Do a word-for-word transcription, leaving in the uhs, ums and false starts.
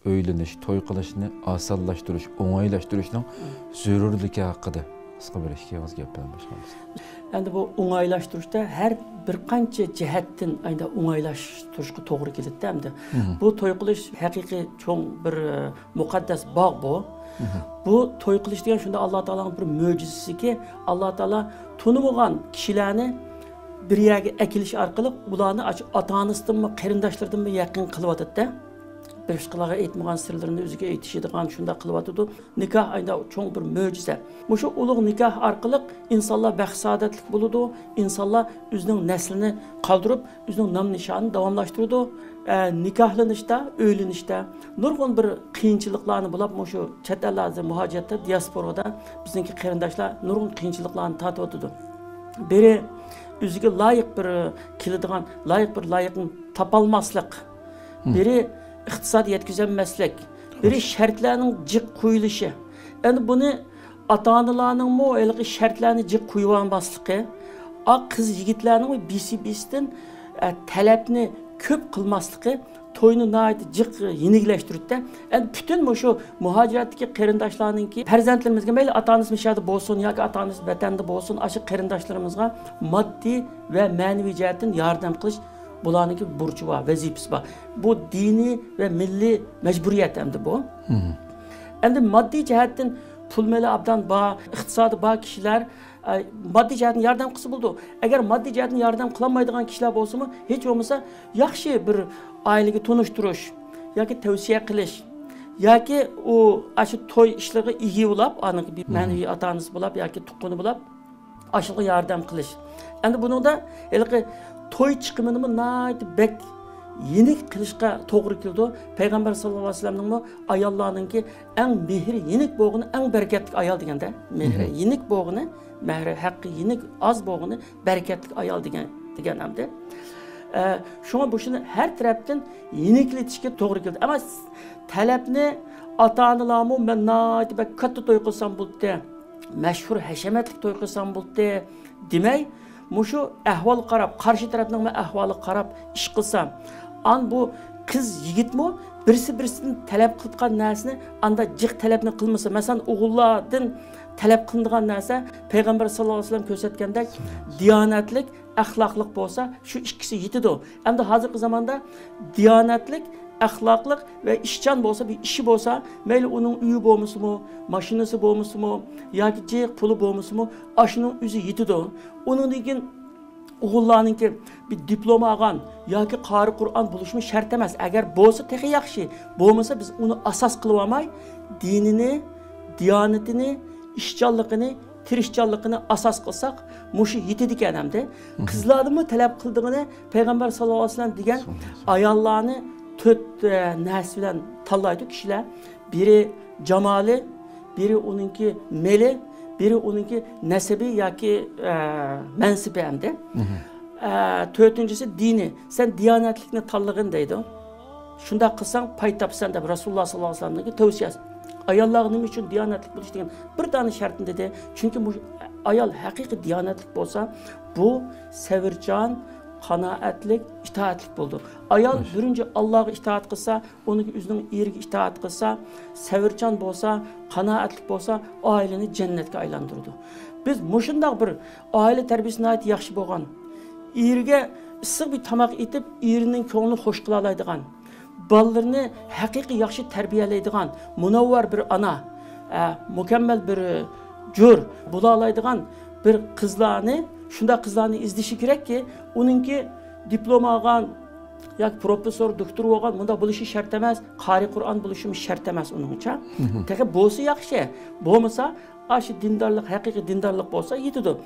ئۆيلىنىش، توي قىلىشنى ئاسانلاشتۇرۇش، ئوڭايلاشتۇرۇشنىڭ زۆرۈرلۈكى ھەققىدە قىسقا بىر ئىككى ئېغىز گەپ بىلەن باشلايمىز. ئەمدى بۇ ئوڭايلاشتۇرۇشتا ھەر بىر قانچە جەھەتتىن ئەمدى ئوڭايلاشتۇرۇشقا توغرا كېلىدىكەن ئەمدى. بۇ توي قىلىش ھەقىقىي چوڭ بىر، ئە، مۇقەددەس باغ بۇ. بۇ توي قىلىش دېگەن شۇنداق ئاللا تائالانىڭ بىر مۆجىزىسىكى، ئاللا تائالا تونۇمىغان كىشىلەرنى بىر يەرگە ئەكېلىش ئارقىلىق ئۇلارنى ئاشۇ ئاتا-ئانىسىدىنمۇ، قېرىنداشلىرىدىنمۇ يېقىن قىلىۋاتىدۇ-دە. باشقىلارغا ئېيتمىغان سىرلىرىنى ئۆزىگە ئېيتىشىدىغان شۇنداق قىلىۋاتىدۇ. نىكاھ ئەمدى چوڭ بىر مۆجىزە. مۇشۇ ئۇلۇغ نىكاھ ئارقىلىق ئىنسانلار بەخت-سائادەتلىك بولىدۇ، ئىنسانلار ئۆزىنىڭ نەسلىنى قالدۇرۇپ، ئۆزىنىڭ نام-نىشانىنى داۋاملاشتۇرىدۇ. ئە، نىكاھلىنىشتا، ئۆيلىنىشتە نۇرغۇن بىر قىيىنچىلىقلارنى بولۇپ، مۇشۇ چەت ئەللەردە، مۇھاجىرەتتە، دىياسپورادا بىزنىڭكى قېرىنداشلار نۇرغۇن قىيىنچىلىقلارنى تارتىۋاتىدۇ. بىرى ئۆزىگە لايىق بىر كېلىدىغان، لايىق بىر لايىقنى تاپالماسلىق، بىرى ئىقتىساد يەتكۈزەلمەسلىك، بىرى شەرتلەرنىڭ جىق قويۇلۇشى. ئەمدى بۇنى ئاتا-ئانىلارنىڭمۇ ھېلىقى شەرتلەرنى جىق قويۇۋالماسلىقى، ئا، قىز يىگىتلەرنىڭ بىسى-بىسىدىن، ئە، تەلەپنى كۆپ قىلماسلىقى توينى ناھايىتى جىق يېنىكلەشتۈرۈپتۇ. ئەمدى پۈتۈن مۇشۇ مۇھاجىرەتتىكى قېرىنداشلارنىڭكى پەرزەنتلىرىمىزگە مەيلى ئاتا-ئانىسى مۇشۇيەردە بولسۇن ياكى ئاتا-ئانىسى ۋەتەندە بولسۇن، ئاشۇ قېرىنداشلىرىمىزغا ماددىي ۋە مەنىۋى جەھەتتىن ياردەم قىلىش بۇلارنىڭكى بۇرچى بار، ۋەزىپىسى بار. بۇ دىنىي ۋە مىللىي مەجبۇرىيەت ئەمدى بۇ. ئەمدى ماددىي جەھەتتىن پۇل مېلى ئابدان بار، ئىقتىسادى بار كىشىلەر، ئە، ماددىي جەھەتتىن ياردەم قىلسا بولىدۇ. ئەگەر ماددىي جەھەتتىن ياردەم قىلالمايدىغان كىشىلەر بولسىمۇ، ھېچ بولمىسا ياخشى بىر ئائىلىگە تونۇشتۇرۇش ياكى تەۋسىيە قىلىش ياكى ئۇ ئاشۇ توي ئىشلىرىغا ئىگە بولاپ، ئانىڭ بىر مەنىۋى ئاتا-ئانىسى بولاپ ياكى تۇغقىنى بولاپ، ئاشۇنىڭغا ياردەم قىلىش. ئەمدى بۇنىڭدا ھېلىقى توي چىقىمىنىمۇ ناھايىتى بەك يېنىك قىلىشقا توغرا كېلىدۇ. پەيغەمبەر ساللاللاھۇ ئەلەيھى ۋەسەللەمنىڭمۇ ئاياللارنىڭكى ئەڭ مېھرى يېنىك بولغىنى ئەڭ بەرىكەتلىك ئايال دېگەندە، مېھرى يېنىك بولغىنى، مەھرى ھەققى يېنىك ئاز بولغىنى بەرىكەتلىك ئايال دېگەن، دېگەن ئەمدى. ئە، شۇڭا بۇ ئىشنى ھەر تەرەپتىن يېنىكلىتىشكە توغرا كېلىدۇ. ئەمما تەلەپنى ئاتا-ئانىلارمۇ مەن ناھايىتى بەك كاتتا توي قىلسام بولدى، مەشھۇر ھەشەمەتلىك توي قىلسام بولدى دېمەي، مۇشۇ ئەھۋالغا قاراپ، قارشى تەرەپنىڭمۇ ئەھۋالىغا قاراپ ئىش قىلسا، ئان بۇ قىز يىگىتمۇ بىرسى بىرسىدىن تەلەپ قىلىدىغان نەرسىنى ئاندا جىق تەلەپنى قىلمىسا، مەسىلەن، ئوغۇللاردىن تەلەپ قىلىنىدىغان نەرسە پەيغەمبەر ساللاللاھۇ ئەلەيھى ۋەسەللەم كۆرسەتكەندەك دىيانەتلىك، ئەخلاقلىق بولسا، شۇ ئىككىسى يېتىدۇ. ئەمدى ھازىرقى زاماندا دىيانەتلىك، ئەخلاقلىق ۋە ئىشچان بولسا، بىر ئىشى بولسا، مەيلى ئۇنىڭ ئۆيى بولمىسىمۇ، ماشىنىسى بولمىسىمۇ ياكى جىق پۇلى بولمىسىمۇ، ئاشۇنىڭ ئۆزى يېتىدۇ. ئۇنىڭدىن كېيىن ئوغۇللارنىڭكى بىر دىپلوم ئالغان ياكى قارىي قۇرئان بولۇشمۇ شەرت ئەمەس. ئەگەر بولسا تېخى ياخشى، بولمىسا بىز ئۇنى ئاساس قىلىۋالماي، دىنىنى، دىيانىتىنى، ئىشچانلىقىنى، تىرىشچانلىقىنى ئاساس قىلساق، مۇشۇ يېتىدىكەن ئەمدى. قىزلاردىنمۇ تەلەپ قىلىدىغىنى پەيغەمبەر ساللاللاھۇ ئەلەيھى ۋەسەللەم دېگەن ئاياللارنى تۆت، ئە، نەرسە بىلەن تاللايدۇ كىشىلەر. بىرى جامالى، بىرى ئۇنىڭكى مېلى، بىرى ئۇنىڭكى نەسىبى ياكى، ئە، مەنسىپى ئەمدى. ئە، تۆتىنچىسى دىنى. سەن دىيانەتلىكنى تاللىغىن دەيدۇ. شۇنداق قىلساڭ پاي تاپىسەن دەپ رەسۇلۇللاھ ساللاللاھۇ ئەلەيھى ۋەسەللەمنىڭكى تەۋسىيەسى. ئاياللارغا نېمە ئۈچۈن دىيانەتلىك بولۇش دېگەن بىر دانە شەرتنى دېدى. چۈنكى مۇ-، ئايال ھەقىقىي دىيانەتلىك بولسا، بۇ سەۋرچان، قانائەتلىك، ئىتائەتلىك بولىدۇ. ئايال بىرىنچى ئاللاغا ئىتائەت قىلسا، ئۇنىڭ ئۆزىنىڭ ئېرىگە ئىتائەت قىلسا، سەۋرچان بولسا، قانائەتلىك بولسا، ئائىلىنى جەننەتكە ئايلاندۇرىدۇ. بىز مۇشۇنداق بىر ئائىلە تەربىيىسى ناھايىتى ياخشى بولغان، ئېرىگە ئىسسىق بىر تاماق ئېتىپ، ئېرىنىڭ كۆڭلىنى خۇش قىلالايدىغان، بالىلىرىنى ھەقىقىي ياخشى تەربىيەلەيدىغان، مۇنەۋۋەر بىر ئانا، ئە، مۇكەممەل بىر جور بولالايدىغان بىر قىزلارنى، شۇنداق قىزلارنى ئىزدىشى كېرەككى، ئۇنىڭكى دىپلوم ئالغان ياكى پروفېسسور، دوكتور بولغان مۇنداق بولۇشى شەرت ئەمەس، قارىي قۇرئان بولۇشىمۇ شەرت ئەمەس ئۇنىڭچە. تېخى بولسا ياخشى، بولمىسا ئاشۇ دىندارلىق، ھەقىقىي دىندارلىق بولسا يېتىدۇ.